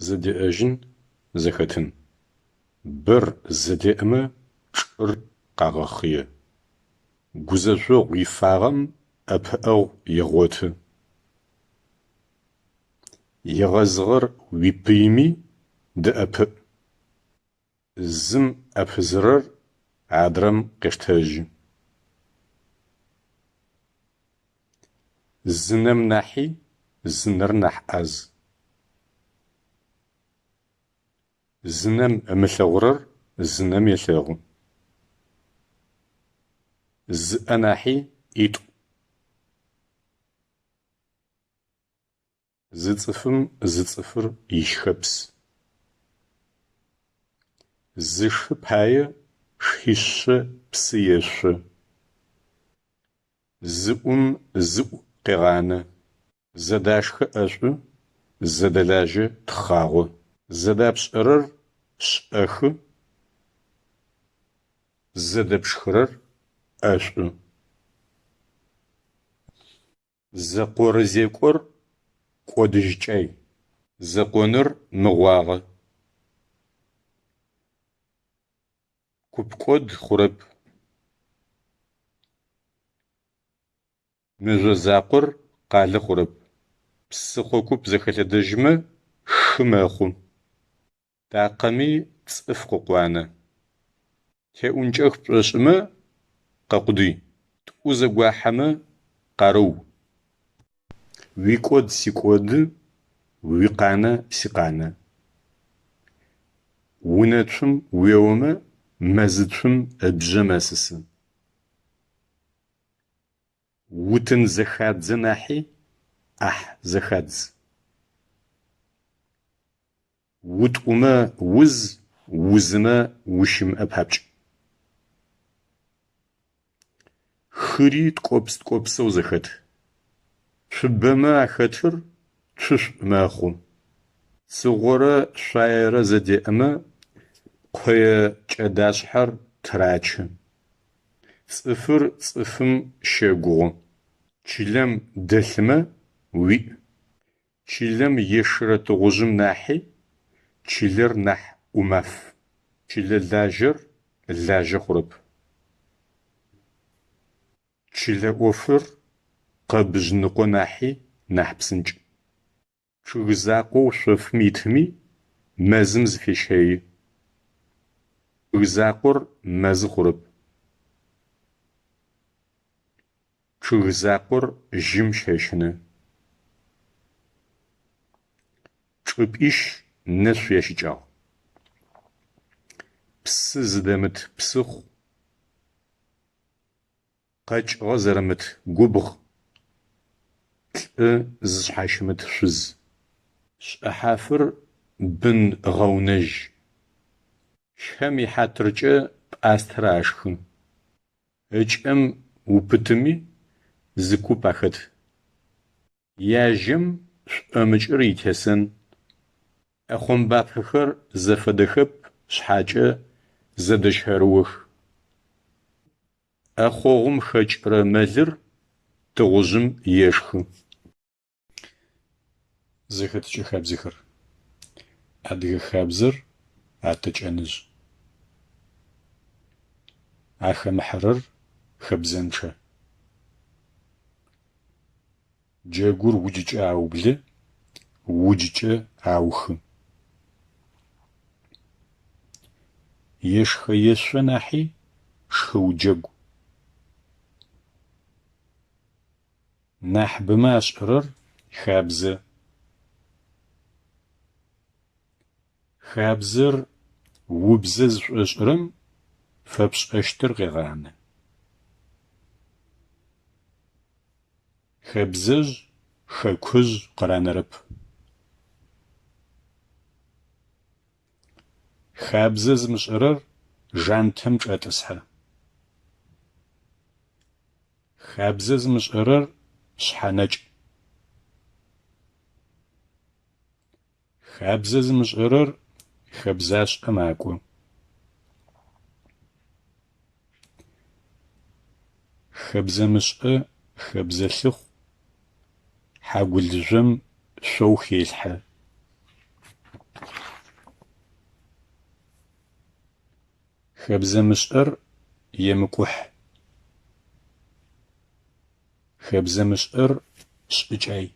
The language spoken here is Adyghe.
Зэдеӏэжьын зэхэтын. Бэр зэдеӏэмэ чӏыр къагъэхъые. Гузэжъогъу ифагъэм ӏэпыӏэгъу егъоты. Егъэзыгъэр уипыйми, дэӏэпыӏ. Зым ӏэпызырэр адрэм къештэжьы. Зы нэм нахьи зы нэр нахь ӏаз. Зы нэм ымылъэгъурэр зы нэм елъэгъу. Зы ӏэ нахьи ӏитӏу. Зы цӏыфым зы цӏыфыр ищхэпс. Зы шы пае шишъэ псы ешъо. Зы ӏум зы ӏу къегъанэ. Зэдашхэ ӏэшӏу, зэдэлажьэ тхъагъо. Зэдапшӏэрэр шӏэхы, зэдэпшхырэр ӏэшӏу. Зэкъорызекӏор кӏодыжькӏай. Зэкъоныр мыгъуагъэ. Куп кӏод хъурэп. Мыжъо закъор къалэ хъурэп. Псыхъо куп зэхэлъэдэжьмэ хы мэхъу. Такъэми цӏыф къыкъуанэ. Теӏункӏэх пшӏошӏымэ, къэкъудый. Тӏу зэгуахьэмэ къарыу. Уикӏод сикӏоды, уикъанэ сикъанэ. Унэцум уеомэ, мэзыцум ыбжъэ мэсысы. Утын зэхадзэ нахьи ӏахь зэхадз. Утӏумэ уз, узымэ ущымыӏэ папкӏ. Хыри ткӏопс-ткӏопсэу зэхэт. Цубэмэ ахэтыр цушӏу мэхъу. Цыгъорэ шъуаерэ зэдеӏэмэ къое кӏэдашъхьэр тырачы. Цӏыфыр цӏыфым щэгугъы. Чылэм дэлъымэ уиӏ. Чылэм ешырэ тыгъужъым нахьи чылэр нахь ӏумаф. Чылэ лажьэр лажьэ хъурэп. Чылэ ӏофыр къэбыжъ ныкъо нахьи нахь псынкӏ. Чъыг закъоу шъофым итми мэзым зыфещэи. Чъыг закъор мэзы хъурэп. Чъыг закъор жьым щэщынэ. Чӏыпӏищ нэшъу ящыкӏагъ: псы зыдэмыт псыхъу, къэкӏыгъэ зэрымыт губгъу, лӏы зышъхьащымыт шъуз. Шӏыхьафыр бын гъэунэжь. Щэм ихьатыркӏэ пӏастэр ашхы. Ыкӏэм упытыми зы куп ахэт. Яжьэм шӏомыкӏыр итесэн. Ӏэхъомбапэхэр зэфэдэхэп шъхьакӏэ, зэдэщэрыох. Ӏэхъогъум хэкӏырэ мэлыр тыгъужъым ешхы. Зэхэтыкӏэ хабзэхэр. Адыгэ хабзэр атэ кӏэныжъ. Ахэмыхьэрэр хэбзэнчъэ. Джэгур уджыкӏэ аублэ, уджыкӏэ аухы. Ешхэ-ешъо нахьи шхэ-уджэгу. Нахьыбэмэ ашӏэрэр хабзэ. Хабзэр убзэ зышӏошӏырэм фэпшӏэщтыр къегъанэ. Хэбзэжъ хэкужъ къыранэрэп. Хабзэ зымышӏэрэр жантэм чӏэтӏысхьэ. Хабзэ зымышӏэрэр шъхьэнэкӏ. Хабзэ зымышӏэрэр хэбзашӏэ макӏо. Хэбзэ мышӏэ хэбзэ лъыхъу, хьагулыжъом шъоу хелъхьэ. Хэбзэ мышӏэр емыкӏухь. Хэбзэ мышӏэр шӏыкӏай.